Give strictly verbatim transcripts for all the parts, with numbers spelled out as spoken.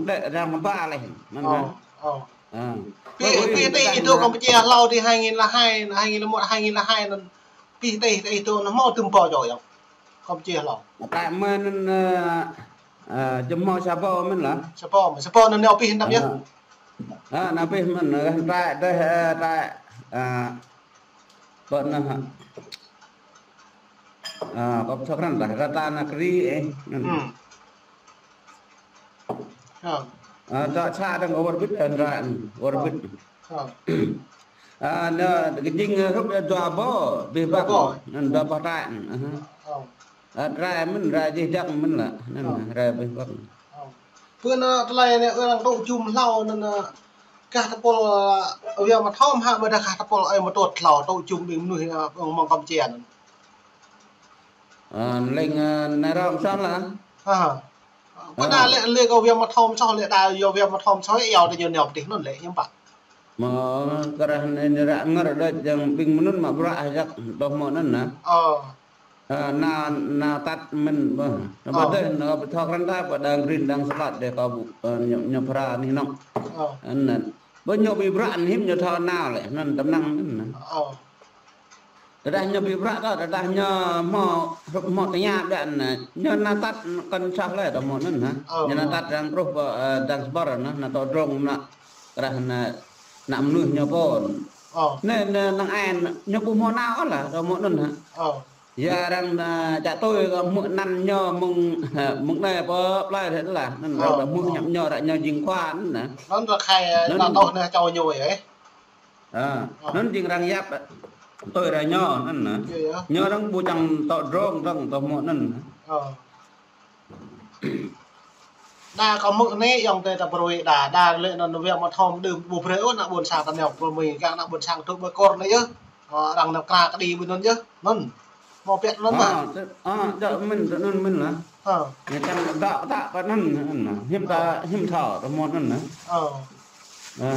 Đĕ rang ba leh. Mơ̆n hă? Ơ. Pi, pi tơ itu Kampuchia hlâo tơ hai nghìn lẻ hai, hai nghìn lẻ một, hai nghìn lẻ hai anŭn. Pi tơ, tơ itu anŭn hmâo tơm pô čô yơh. Kampuchia hlâo. Tơ mơ̆n, ơ, ơ, jơmâo sa pô mơ̆n lah. Sa pô, sa pô anŭn nao pĭ hơnăm yơh. Ơ. Ơ, nao pĭ mơ̆n, ơ, tơ, tơ, ơ, tơ, ơ, Pơ anŭn hă. Ơ, kâo pơthâo krăn tah, Ratanakiri, ơ. Ơ, tơ sa dơ̆ng Wơr Bit, ơ, Ratanakiri, Wơr Bit. Ơ, anŭn, kơjing, ơ, hrup dua boh, abih bang. Dua boh. Anŭn dua boh tơ, ơ. Ơ, rai mơ̆n, rai jih jang mơ̆n lah. Anŭn, rai abih bang. Ơ. Pơ anŭn tơlơi anai arăng tŭ jum hlâo anŭn, ơ, gah tơpul, ơ, Wia Mă Thom hă, ƀôdah gah tơpul Ơi Mơtut hlâo tŭ jum ƀing mơnuih, ơ, mơ̆ng Kampuchia anŭn. Ơ, leng, ơ, anai rong săn lah. Ơ. Pơ anŭn lĕ, lĕ kơ Wia Mă Thom soh lĕ đa yua Wia Mă Thom soh iâu tơ ñu nao pơ tih anŭn lĕ, hiư̆m pă. Mơ̆ kơ rah anai ră ngơr đôč yang ƀing mơnŭn mă bruă hơjăk tơ hmâo anŭn nah. Ơ. Ơ, nao, nao tăt mơ̆n ƀơh. Nao ƀơdeh, nao pơthâo krăn tah, pơ đang rin, đang sơlăt dêh kâo ƀu, ơ, ñu, ñu phara anih anŏ. Ơ. Anŭn. Ƀơh ñu ƀu bruă anŭn hiư̆m ñu thâo nao lĕ, anŭn tơm năng anŭn. Ơ. Tơdah ñu ƀu bruă kơ, tơdah ñu hmâo, hmâo tơña ƀiă anŭn, ñu nao tăt kăn soh lĕ tơ hmâo anŭn hă. Ơ. Ñu nao tăt đang truh pơ, ơ, đang sơbơr anŭn, nao tŏ drông anŭn, kơ rah anŭn, anŭn mơnuih ñu pô. Ơ. Anai, anai, năng ai, ñu ƀu hmâo nao lah tơ hmâo anŭn hă. Ơ. Yua arăng, ơ, čă tui kơ hmư̆ anăn ñu mơ̆ng, mơ̆ng anai pơ plơi ră lah. Anŭn ră hmư̆ ñăp ñu ră ñu jing khua anŭn nah. Anŭn ră khai, anŭn ta tŏh anai čô ñu yơh. Ơ, anŭn jing arăng yap tui ră ñu anŭn nah. Ñu arăng ƀu čang tŏ drông arăng tơ hmâo anŭn nah. Ơ. Đa kâo hmư̆ anai ayŏng adơi ta pơrui đa, đa lĕ anŭn Wia Mă Thom đưm ƀu brơi ôh ană ƀôn sang ta nao pơrui, kơ ană ƀôn sang tŭ ƀơi kor anai yơh. Ơ, arăng nao kra kơđi ƀơi anŭn yơh. Anŭn. Hmâo biă anŭn mơ̆. Ơ, tơ, ơ, tơ mơ̆n, tơ anŭn mơ̆n lah. Ơ. Ñu čang dŏ tơ pơ anŭn, anŭn. Hiư̆m ta, hiư̆m thâo, tơ hmâo anŭn nah. Ơ. Ơ.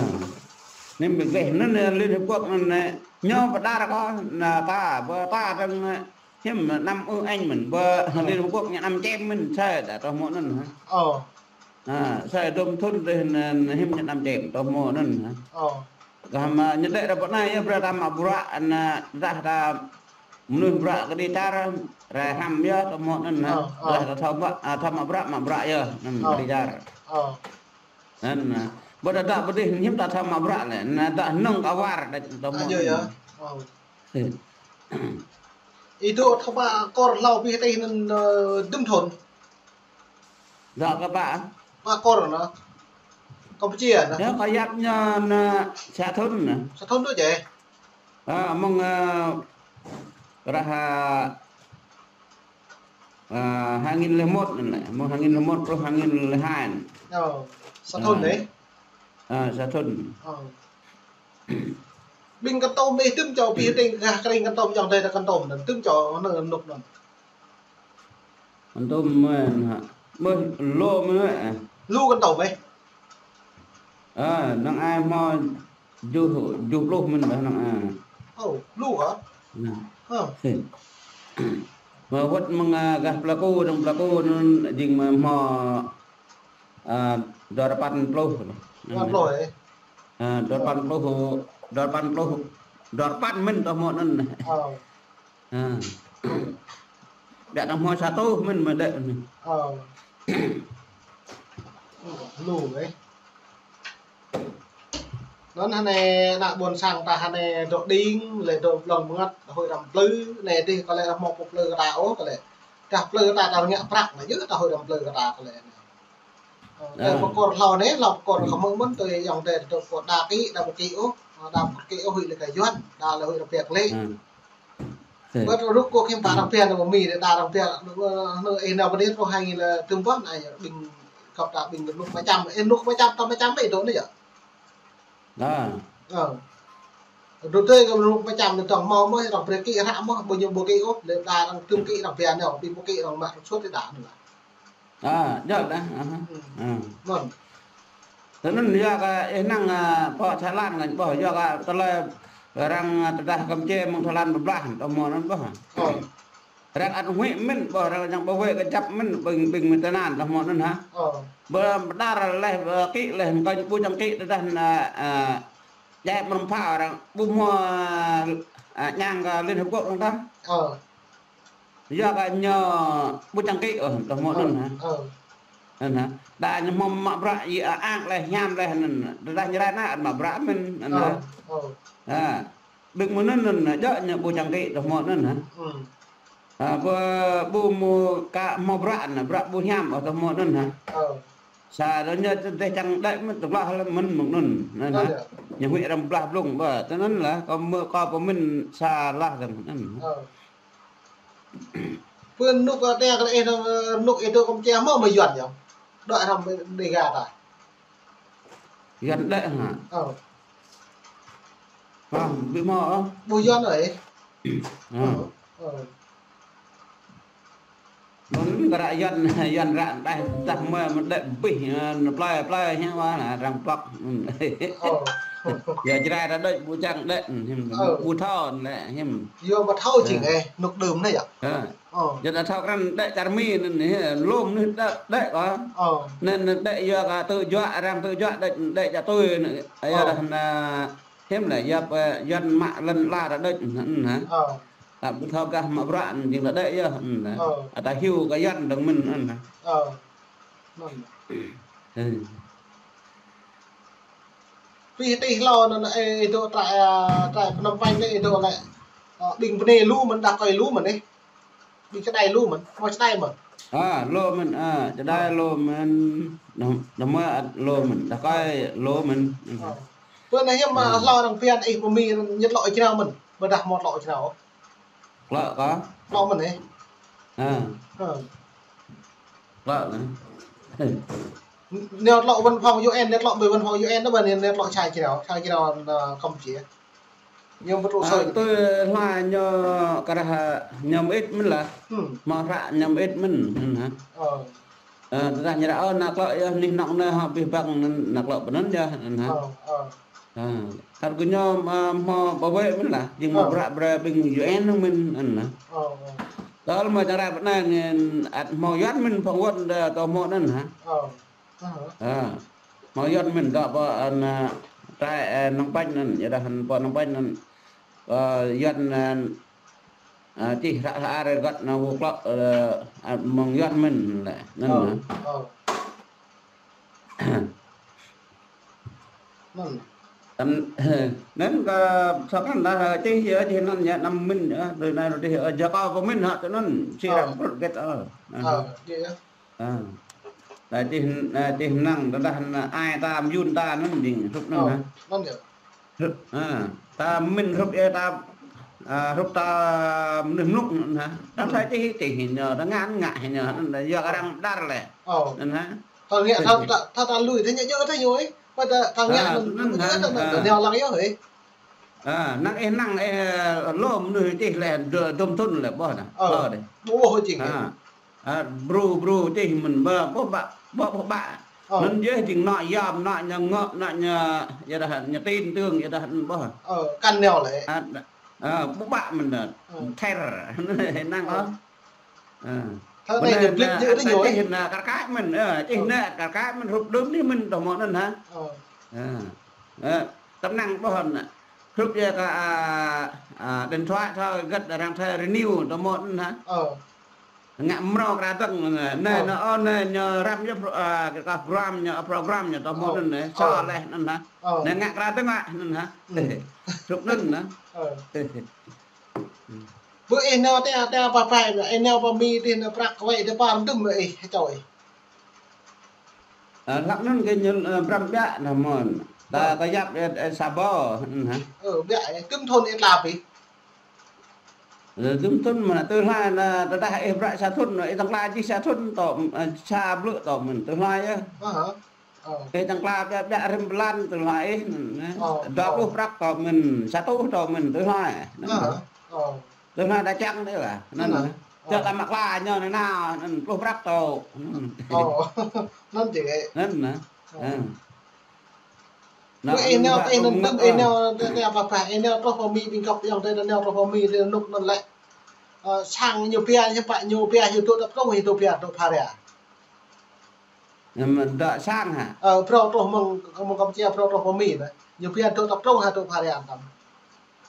Anai ƀing gah anŭn, ơ, Liên Hiệp Quốc anŭn, ơ, ñu pơđar kơ, anŭn ta, ƀơ ta dơ̆ng, ơ, hiư̆m anăm ư-ang mơ̆n, ƀơ Liên Hợp Quốc ñu anăm čem mơ̆n, sai đa tơ hmâo anŭn hă. Ơ. Ơ, sai dôm thŭn dêh anŭn hiư̆m ñu anăm čem tơ hmâo anŭn hă. Ơ. Kơ hmâo ñu đĕ ră pơ anai yơh brơi ta mă bruă anŭn dah ta mơnuih bruă kơđi čar rai hrăm yơh tơ hmâo anŭn hă. Ơ, ơ. Dah ta thâo mă, ơ, thâo mă bruă, mă bruă yơh anŭn kơđi čar. Ơ. Anŭn, ơ. Ƀôdah đa pơ dih hiư̆m ta thâo mă bruă lĕ, anŭn đa nơ̆ng kawar đa tơ hmâo anŭn. Ơ. Ih dŏ thâo pă kor hlâo pih tih anŭn, ơ, dŭm thŭn. Dŏ kơ pă? Pă kor anŭn. Kampuchia anŭn. Yơh, kơ yap ñu anŭn sa thŭn anŭn. Sa thŭn đôč yơh. Ơ, mơ̆ng, ơ, rah, ơ, ơ, hai nghìn lẻ một anŭn lĕ. Mơ̆ng hai nghìn lẻ một truh hai nghìn lẻ hai anŭn. Ơ, sa thŭn đôč. Ơ, sa thŭn. Ơ. Ƀing kơtôm ih tŭm čô pih tih gah kơring kơtôm ayŏng adơi ta kơtôm anŭn. Tŭm čô anŭn nŭk anŭn. Kơtôm mơ̆n hă. Mơ̆ lu mơ̆n hă. Lu kơtôm ih. Ơ, năng ai hmâo juh, juh pluh mơ̆n ƀơh năng ai. Ơ, lu hă? Ơ. Mơ̆ wơ̆t mơ̆ng, ơ, gah Plơi Ku, dơ̆ng Plơi Ku anŭn jing mơ̆ hmâo, ơ, dua rơpăn pluh. Dua rơpăn pluh, ơ? Ơ, dua rơpăn pluh, dua rơpăn pluh, dua rơpăn mơ̆n tơ hmâo anŭn. Ơ. Ơ. Biă tơ hmâo sa rơtuh mơ̆n mơ̆ đĕ anŭn. Ơ. Lu, ơ. Anŭn hơnai ană ƀôn sang ta hơnai dŏ đing, lĕ dŏ blŏng bơngăt, huĭ răm plư, anai dih kơ lĕ hmâo pô plư kơ ta ôh kơ lĕ. Dah plư kơ ta, ta rơngiă prăk anai yơh ta huĭ răm plư kơ ta kơ lĕ. Ơ, tơ pơ kor hlâo anai, hlâo pơ kor kơ hmư̆ mơ̆n tơ ayŏng adơi dŏ pơ đa kĭ, đa ƀu kĭ ôh, đa ƀu kĭ ôh huĭ lĕ kơ Yuan, đa lĕ huĭ răm pia kơ lĕ. Ơ. Ƀơ̆t rŭk kơ hiư̆m pă arăng pia anŭn ƀu mĭn, đa arăng pia, anŭn, anŭn, ih nao pơ anai truh hai nghìn lẻ tư anŭn, ai, ƀing gŏp ta ƀing rơnŭk mơčăm, ơ, rơnŭk mơčăm, ta mơčăm ƀĕ dŏ anai yơh. Ơ. Ơ. Rơnŭk tơi kơ rơnŭk mơčăm anŭn tơ̆ng hmâo mơ̆, arăng brơi kĭ hră mơ̆, ƀu ñu ƀu kĭ ôh, lĕ đa arăng tŭm kĭ arăng pia anai, ƀing ƀu kĭ arăng mă rơsuôt tơdah anŭn lah. Ơ, djơ̆ đah. Ơ. Ơ. Mơ̆n. Tơ anŭn yua kơ ih năng, ơ, pơ Thái Lan ngăn ƀơh, yua kơ tơlơi arăng, ơ, tơdah Kampuchia mơ̆ng Thái Lan pơblah, tơ hmâo anŭn ƀơh. Ơ. Arăng ăt huĭ mĭn, ƀôh arăng čang ƀu huĭ kơ čăp mĭn, ƀing, ƀing mĭn tơnăn tơhmô anŭn hă. Ơ. Ƀơ mơdar laih, ƀơ kĭ laih, kơ ƀu čang kĭ tơdah anŭn, ơ, djai mơ̆ng pha arăng ƀu hmâo, ơ, ñang kơ Liên Hợp Quốc arăng tah. Ơ. Yua kơ ñu ƀu čang kĭ, ơ, tơhmô anŭn hă. Ơ. Anŭn hă. Đa ñu hmâo mă bruă, ơ, ang laih, hiam laih anŭn. Tơdah ñu rai anŭn, mă bruă mĭn, anŭn hă. Ơ. Ơ. Ƀing mơ̆ng anŭn anŭn, djơ̆ ñu ƀu čang kĭ tơhmô anŭn hă. Ơ, ƀu, ƀu hmâo kơ hmâo bruă anŭn, bruă ƀu hiam ôh tơhmô anŭn hă. Sa dơ̆ng ñu tơdah čang đĕ mơ̆n tơblah lăm mơ̆n mơ̆ng anŭn. Anŭn hă. Ñu huĭ arăng blah blung ƀơ. Tơnăn lah, kâo mơ̆, kâo pơmĭn sa lah tơnăn. Pơ nuk, ơ, tơlơi ih, ơ, nuk ih dŏ kơ mơčeh mơ̆ mơ̆ Yuan yơh. Dŏ hrăm Đêga ta. Yuan đĕ hă? Ơ. Ơ, ƀu hmâo ôh. Ƀu Yuan ơi. Ơ. Ơ. Mơ̆ng anŭn kơ ră Yuan, Yuan ră đah, đah mơ̆, mơ̆ đĕ bih, ơ, plơi, plơi hiam wa na, arăng plŏk. Ơ. Yua Jrai ta đôč ƀu čang đĕ, hiam, ƀu thâo lĕ, hiam. Yua ƀu thâo jing, ơ, nuk đưm anai yơh. Ơ. Ơ. Yua ta thâo krăn đĕ čar Mi anŭn, hă, lŏm anŭn đĕ, đĕ kơ. Ơ. Anŭn, anŭn đĕ yua kơ tơjuă, arăng tơjuă đĕ, đĕ čar tui anŭn. Ơ. Yua dah anŭn, hiam lĕ, yua, ơ, Yuan mă lŏn ala ta đôč, anŭn hă. Ơ. Ta ƀu thâo gah mă bruă anŭn jing ta đĕ yơh, anŭn hă. Ơ. Ata hyu kơ Yuan dơ̆ng mĭn, anŭn hă. Ơ. Anŭn. Ơ. Pih tih hlâo anŭn, ơ, ih dŏ trại, ơ, trại Phnom Penh anai, ih dŏ lĕ, ơ, ƀing bơnai lu mơ̆n, đah kơi lu mơ̆n ih. Ƀing čơđai lu mơ̆n, hmâo čơđai mơ̆n. Ơ, lu mơ̆n, ơ, čơđai lu mơ̆n. Đah, đah mơ̆ ăt lu mơ̆n, đah kơi lu mơ̆n. Ơ. Pơ anai hiam, ơ, hlâo arăng phiăn ih pơ Mi ñu tlŏ ih jrao mơ̆n, ƀôdah hmâo tlŏ ih jrao. Tlŏ kơ? Tlŏ mơ̆n ih. Ơ. Ơ. Tlŏ anŭn. Ñu tlŏ văn phòng U N, ñu tlŏ ƀơi văn phòng U N anŭn ƀơi ñu, ñu tlŏ sa jrao, sa jrao anŭn, ơ, Campuchia. Ñu ƀu tŭ soi. Ơ, tui hla ñu kơ ră ñu mơit mơ̆n lah. Hmâo hră ñu mơit mơ̆n, anŭn hă. Ơ. Ơ, tơdah ñu ră, ơ, ană klŏ yơh anih anŏ anai hă, abih bang anŭn, ană klŏ pơ anŭn yơh, anŭn hă. Ơ, ơ. Ơ, kar kơ ñu, ơ, hmâo bảo vệ mơ̆n lah, jing hmâo bruă brơi ƀing U N mơ̆n, anŭn hă. Ơ, ơ. Tơl mơ̆ čang rai pơ anai anŭn ăt hmâo Yuan mơ̆n phŏng wơ̆t đa tơhmô anŭn hă. Ơ. Ơ. Hmâo Yuan mơ̆n dŏ pơ anŭn, ơ, trại, ơ, Nong Panh anŭn, yua dah pơ Nong Panh anŭn. Ơ, Yuan, ơ, ơ, čih hră hla ar găt anŭn wu klŏ, ơ, ơ, mơ̆ng Yuan mơ̆n lĕ, anŭn hă. Ơ. Anŭn. Anŭn, anŭn kơ sŏk anŭn dah čih yơh, čih anŭn yơh, năm mĭn yơh, tui anai tui adih, ơ, jăk kơ pơmĭn hă, tui anŭn, sĭt ră prŭt gĕt, ơ. Ơ, yơh. Ơ. Dah čih, ơ, čih năng, tơdah anŭn ai ta, mơyun ta anŭn jing, hrup anŭn hă. Anŭn yơh. Hrup, ơ, ta mĭn hrup yơh ta, ơ, hrup ta mơnuih mlŭk anŭn hă. Tơdah čih, čih ñu, tơdah ngă, ngă ñu, anŭn yơh arăng dar lĕ. Ơ. Anŭn hă. Thâo ngă, thâo ta, thâo ta lui, thâo ngă djơ̆, thâo ñu ih. Ƀôdah thâo ngă, ơ, anŭn, anŭn hă, anŭn, ơ. Ñu lăng yơh ih. Ơ, năng ih, năng ih, ơ, lŏm mơnuih čih lĕ, dô-, dôm thŭn lĕ ƀôh anŭn. Ơ. Ƀôh dih. Ƀôh jing. Ơ. Ơ, bru, bru čih mơ̆n ƀơ, ƀôh ƀă, ƀôh, ƀôh ƀă. Ơ. Anŭn yơh jing anŏ yom, anŏ ñu ngŏ, anŏ ñu, yua dah ñu tin tưởng, yua dah anŭn ƀôh. Ơ, kăn neo lĕ. Ơ, ơ, ƀôh ƀă mơ̆n anŭn. Ơ. Ther. Năng ơ. Ơ. Ơ. Thơ anai bơnai ñu blit anŭn, ñu ăt ñu čih anŭn kar kaĭ mơ̆n, ơ, čih anŭn kar kaĭ mơ̆n, hrup đưm anai mơ̆n tơhmô anŭn hă. Ơ. Ơ. Ơ, tơm năng ƀôh anŭn. Hrup yơh kơ, ơ, ơ, điện thoại thâo găt arăng thâo renew tơhmô anŭn hă. Ơ. Ngă mrâo kra dơ̆ng, anai, anai, anai, ñu răm yơh pro-, ơ, kơ program ñu, program ñu tơhmô anŭn, anai, sa leh anŭn hă. Ơ. Anai ngă kra dơ̆ng hă, anŭn hă. Hrup anŭn hă. Ơ. Bơ ih nao tơ, tơ pơ pai, ih nao pơ Mi tih nao prăk kơ wai tơ pơ rơdŭm ih čoi. Ơ, hlăk anŭn kơ ñu, ơ, brăm ƀiă anŭn mơ̆n. Ta, ta yap, ơ, ơ, sa ƀô, anŭn hă. Ơ, ƀiă, ơ, tơm thŭn ih tla pih. Ơ, tơm thŭn mơ̆n, tơ hlai anŭn, tơdah ih brơi sa thŭn, ih tăng kla čih sa thŭn tŏ, ơ, sa blư̆ tŏ mơ̆n, tơ hlai yơh. Ơ hă. Ơ. Ih tăng kla ƀiă ƀiă rĭm blan tơ hlai ih, anŭn hă. Ơ, dua pluh prăk tŏ mơ̆n, sa rơtuh tŏ mơ̆n, tơ hlai. Anŭn hă. Ơ. Tơ hlai đa čang dih lah. Anŭn hă. Ơ. Čang ta mă kla ñu anai nao, anŭn pluh prăk tŏ. Ơ. Anŭn jing ih. Anŭn hă. Ơ. Ơ. Ơ, ih nao, ih nao, ih nao, tơ, tơ, apa, apa, ih nao truh pơ Mi ƀing gŏp yơh, tơ, tơ nao truh pơ Mi, tơ nuk anŭn lĕ. Ơ, sang ñu pia, ñu pă ñu pia, ñu dŏ tơprung, ñu dŏ pia, dŏ pha ria. Ơ, mă dŏ sang hă? Ơ, phrâo truh mơ̆ng, mơ̆ng Kampuchia, phrâo truh pơ Mi anai. Ñu pia dŏ tơprung hă, dŏ pha ria tăm.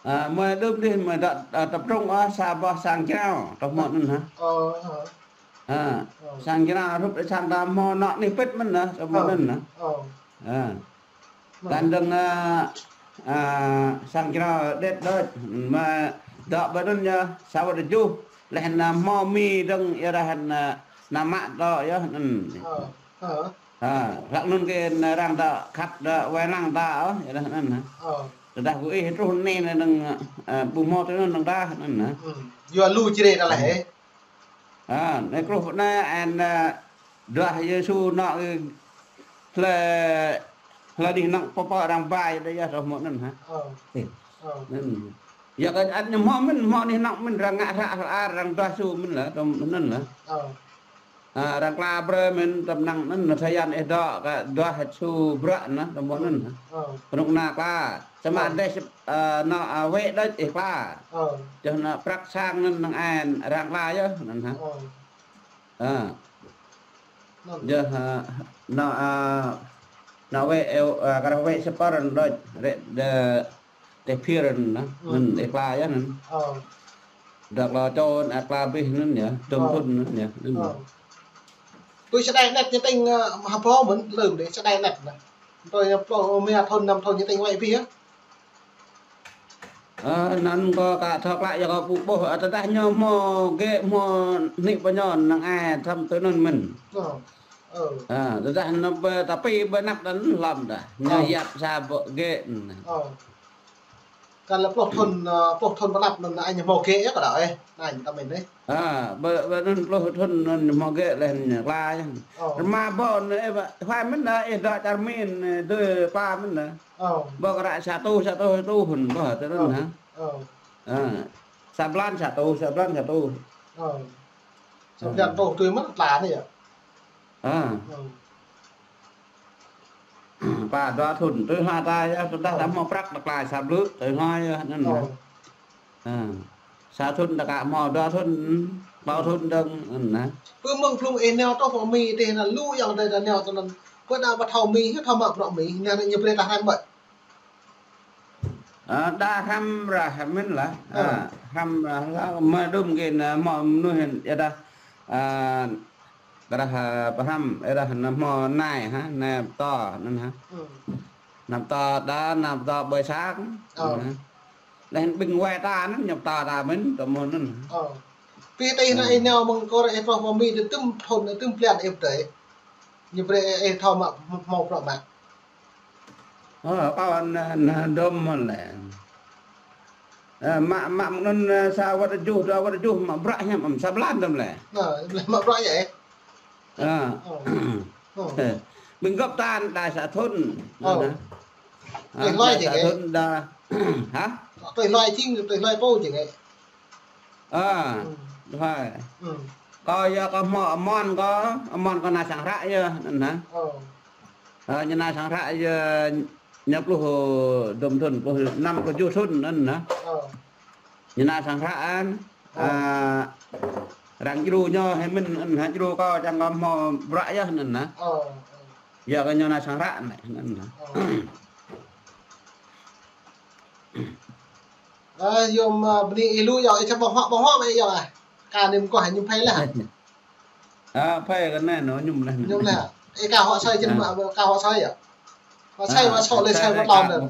Ơ, mơi đưm dih, mơi dŏ, ơ, tơprung, ơ, sa boh sang jrao, truh mơ̆ anŭn hă? Ơ, hă. Ơ, ơ. Sang jrao, hrup sang ta hmâo anŏ anih pĭt mơ̆n anai, truh mơ̆ anŭn hă? Ơ. Ơ. Mơ̆n. Kăn dơ̆ng, ơ, ơ, sang jrao đet đôč, mă dŏ ƀơi anŭn yơh, sa wơ̆t tơjuh, laih anŭn hmâo Mi dơ̆ng, yơh dah anŭn, ơ, anăm mă dŏ yơh anŭn. Ơ, ơ. Ơ, hlăk anŭn kơ arăng dŏ khăp dŏ wai lăng ta, ơ, yơh dah anŭn, ơ. Ơ. Tơdah kơ ih truh anai anŭn, ơ, ƀu hmâo tui anŭn dơ̆ng dah anŭn, ơ. Ư, yua lu črê ta laih, ơ. Ơ, anai truh pơ anai, ơ, duah Yêsu anŏ, ơ, hlơi, hlơi anih anŏ pơpă arăng bai, dah yơh truh mơ̆ anŭn hă? Ơ. Ơ. Anŭn. Yua kơ ăt ñu hmâo mơ̆n, hmâo anih anŏ mơ̆n, arăng ngă hră hlâo, arăng duah Yêsu mơ̆n lah, truh mơ̆ anŭn lah. Ơ. Ơ, arăng kla brơi mơ̆n, tơm năng anŭn, tơdah ih dŏ, kơ duah Yêsu bruă anŭn, truh mơ̆ anŭn hă? Ơ. Rơnŭk anai kla. Samơ̆ ơ, dêh, ơ, anŏ, ơ, wĕ đôč ih kla. Ơ. Yơh anŏ prăk sang anŭn năng ai arăng kla yơh, anŭn hă? Ơ. Ơ. Anŭn. Yơh, ơ, anŏ, ơ, anŏ wĕ, ơ, ơ, kar wĕ sơpar anŭn đôč, rĕ đe, tơpir anŭn, ơ, anŭn ih kla yơh anŭn. Ơ. Dah kla čô, ih kla abih anŭn yơh, dŭm thŭn anŭn yơh, anŭn. Ơ. Tui čơđai anet ñu tĭng, ơ, hơbâo mơ̆n lơ̆m dih čơđai anet anai. Tui pluh rơma thŭn, năm thŭn ñu tĭng wĕ abih yơh. Ơ, anŭn kâo ka thâo klă yơh kâo ƀu ƀuh, ơ, tơdah ñu hmâo gĕ hmâo nik pơ ñu năng ai thăm tui anŭn mơ̆n. Ơ, ơ. Ơ, tơdah ñu ƀơi, tapi ƀơi anăp anŭn hlŏm dah. Ñu yap sa boh gĕ. Ơ. Kăn lĕ pluh thŭn, ơ, pluh thŭn pơ anăp anŭn ai ñu hmâo gĕ yơh kơ đaŏ, ơ. Anai ñu tăm mơ̆n dih. Ơ, ƀơi, ƀơi anŭn pluh thŭn anŭn hmâo gĕ laih ñu kla yơh. Ơ. Rơma boh anŭn, ơ, huai mơ̆n dah, ih dŏ čar Mi anŭn, ơ, dui kla mơ̆n dah. Ơ. Ƀơi kơ ră sa rơtuh, sa rơtuh, sa rơtuh, ƀơi tơ anŭn hă? Ơ. Ơ. Sa blan sa rơtuh, sa blan sa rơtuh. Ơ. Sa blan sa rơtuh tui mơ̆n tla anai yơh. Ơ. Ơ. Pă dua thŭn, tui hla ta yơh, tơdah ta hmâo prăk ta kla sa blư̆, tui hla yơh, anŭn hă? Ơ. Ơ. Sa thŭn ta ka hmâo dua thŭn, klâo thŭn dơ̆ng, anŭn hă? Pơ mơ̆ng blung ih nao truh pơ Mi dih anŭn lu ayŏng adơi ta nao tơ anŭn. Pơ anăp ƀu thâo Mi, thâo mă bruă Mi, anŭn ñu brơi ta hrăm ƀơi. Ơ, đa hrăm rah mơ̆n lah. Ơ. Ơ, hrăm rah lah, mơ̆ đŭm kơ anai, mơ̆ mơnuih yơh dah. Ơ, kơ rah, ơ, pơhrăm, yơh dah anŭn hmâo nai hă, nai pơtô anŭn hă. Ư. Nai pơtô đa, nai pơtô ƀơi sang. Ơ. Anŭn hă. Laih ƀing wai ta anŭn ñu pơtô ta mơ̆n, tơ mơ̆ anŭn. Ơ. Pih tih anŭn ih nao mơ̆ng kơ ih truh pơ Mi tơm thŭn, tơm blan ih pơdơi. Ñu brơi ih thâo mă, hmâo bruă mă. Ơ, kâo anŭn, anŭn dŭm mơ̆n lĕ. Ơ, mă, mă mơ̆ng anŭn, ơ, sa wơ̆t tơjuh, dua wơ̆t tơjuh, mă bruă hiam, ăm, sa blan dŭm lĕ. Ơ, mă bruă yơh. Ơ. Ơ. Ơ. Ƀing gŏp ta đa sa thŭn. Ơ. Anŭn hă. Tui hloi đa sa thŭn đa. Hă? Tui hloi jing, tui hloi pô jing. Ơ, ư. Hloi. Ư. Kâo yơh kâo hmâo amôn kâo, amôn kâo nao sang hră yơh, anŭn hă. Ơ. Ơ, ñu nao sang hră yơh, ñu pluh dŭm thŭn, pluh năm, pluh tơjuh thŭn, anŭn hă. Ơ. Ñu nao sang hră anŭn, ơ, ơ, arăng djru ñu hĭ mơ̆n, anŭn hă, djru kâo čang kâo hmâo bruă yơh, anŭn hă. Ơ, ơ. Yơh kâo ñu nao sang hră anai, anŭn hă. Ơ. Ơ, yôm, ơ, bơni ih lu yơh, ih čang ƀơ̆ng huă, ƀơ̆ng huă mơ̆ yơh ah. Ka nem kơ hă ñu phai lah. Ơ, phai kơ anai anŭn ñu laih. Ñu laih. Ih ka huă sai jing mă, ka huă sai yơh. Huă sai, huă sŏ lĕ sai wơ̆t lŏn anŭn.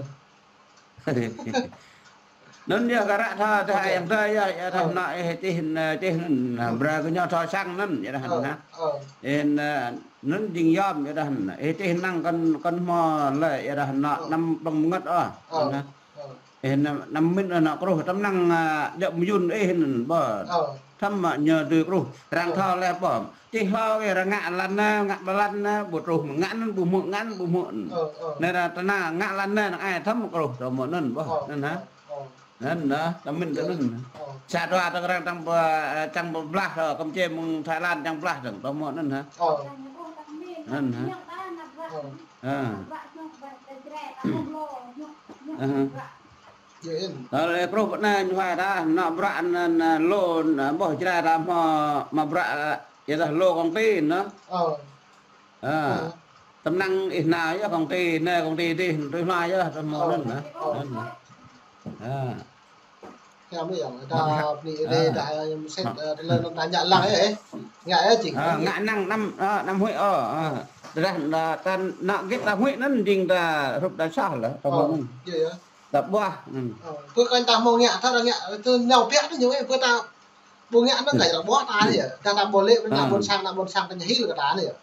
Anŭn yơh kơ ră thâo, thâo ayŏng adơi yơh, yơh dah anŭn ih čih, ơ, čih anŭn, brơi kơ ñu thâo sang anŭn, yơh dah anŭn hă. Ơ. Ih, ơ, anŭn jing yôm, yơh dah anŭn. Ih čih năng kăn, kăn hmâo lĕ, yơh dah anŭn, năm ƀơ̆ng mơngăt ôh. Ơ. Anŭn hă. Ơ. Ih anŭn, anŭn mĭn anŭn kruh tơm năng, ơ, djŏp mơyŭn ih anŭn ƀơ̆. Ơ. Tơm mă ñu dưi kruh. Arăng thâo lĕ ƀơ̆. Čih hlâo kơ arăng ngă lăn anai, ngă lăn anai, ƀu truh mă ngă anŭn, ƀu hmư̆ ngă anŭn, ƀu hmư̆ anŭn. Ơ, ơ. Anai arăng tơnă ngă lăn anai, năng ai tơm kruh, tơm mơ̆ anŭn ƀơ̆. Ơ, anŭn hă. Ơ. Anŭn hă, tơm mĭn tơm anŭn. Ơ. Sa dua tơm arăng čang pơ, ơ, čang pơblah, ơ, kơm čê mơ̆ng Thái Lan čang pơblah tơm, tơm mơ̆ anŭn hă. Ơ. Anŭn hă. Ơ. Ơ. Ơ. Yơh, ơ, lĕ pruh pơ anai ñu hua ta, nă bruă nă, nă lô, nă ƀuh Jrai ta hmâo, mă bruă, yua dah lô công ty nă. Ơ. Ơ. Ơ. Tơm năng ih nao yơh công ty, nă công ty dih, tui hmua yơh, tui hmua anŭn nă. Ơ. Anŭn nă. Ơ. Hmâo mơ̆ yơh, ta bơni ih dih, ta mơsĕt, ơ, tơlơi anŭn ta ngă lăng yơh, ơ. Ngă yơh jing. Ơ, ngă năng năm, ơ, năm huĭ, ơ, ơ. Tơdah, ơ, ta nă git ta huĭ anŭn jing ta hrup ta soh lĕ, ta hmâo anŭn. Yơh, yơh. Ta ƀuah. Ơ, pơ kơ ta hmâo ngă, ta ngă, tơ nao pĕk tơ ñu, ơ, pơ ta ƀu ngă anŭn kơ ta ƀuah ta yơh. Ta, ta ƀu lĕ, ta ƀôn sang, ta ƀôn sang, ta ñu hil kơ ta yơh.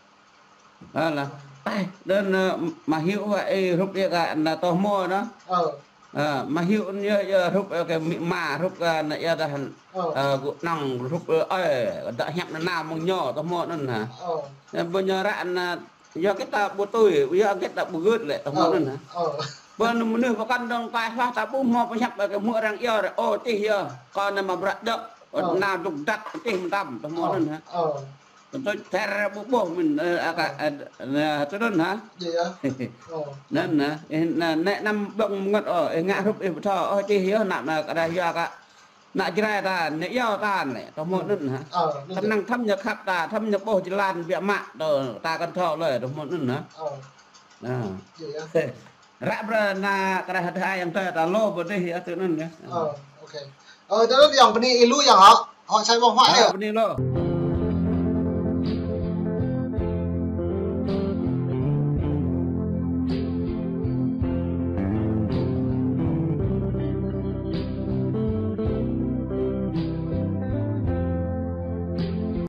Ơ, lah. Ơ, đơn, ơ, mă hyu wa, ơ, hrup yơh kơ, nă tơ hmâo nă. Ơ. Ơ, mă hyu yơh, yơh hrup, ơ, kơ mĭ ma, hrup kơ, nă yơh dah, ơ, gŭ năng, hrup, ơ, ơ, dă hiăp nă nao mơ̆ng ñu, tơ hmâo anŭn hă. Ơ. Ơ, ƀu ñu ră nă, yua kơ ta ƀu tui, yua kơ ta ƀu gưt lĕ, tơ hmâo anŭn hă. Ơ. Ƀu nă mơnuih pơkŏn dơ̆ng tai hloh ta ƀu hmâo pơhiăp kơ hmư̆ arăng yơh, ơ, čih yơh, kơ nă mă bruă dŏ, ơ, nao dŏ dăt, čih mơtam, tơ hmâo anŭn hă. Ơ. Tui ther ƀu ƀuh mĭn, ơ, aka, ơ, nă, tui anŭn hă? Yơh, yơh. Ơ. Anŭn hă? Ơ, nă, nă năm ƀơ̆ng mơngăt, ơ, ơ, ngă hrup ih pơtô, ơ, čih yơh, nă, nă, kơ dah yua kơ, nă Jrai ta, nă iâu ta lĕ, tơ hmâo anŭn hă? Ơ, anŭn. Tơm năng thâm ñu khăp ta, thâm ñu ƀuh jơlan biă mă, tơ, ta kăn thâo lơi, tơ hmâo anŭn hă? Ơ. Ơ. Yơh, yơh. Ră bruă nă kơ dah hơdai yang tơ ta lô ƀu dih yơh tui anŭn yơh. Ơ, ok. Ơ, tơ anŭn yang bơni ih lu yang hŏ. Hŏ sai ƀơ̆ng huă yơh. Bơni lu.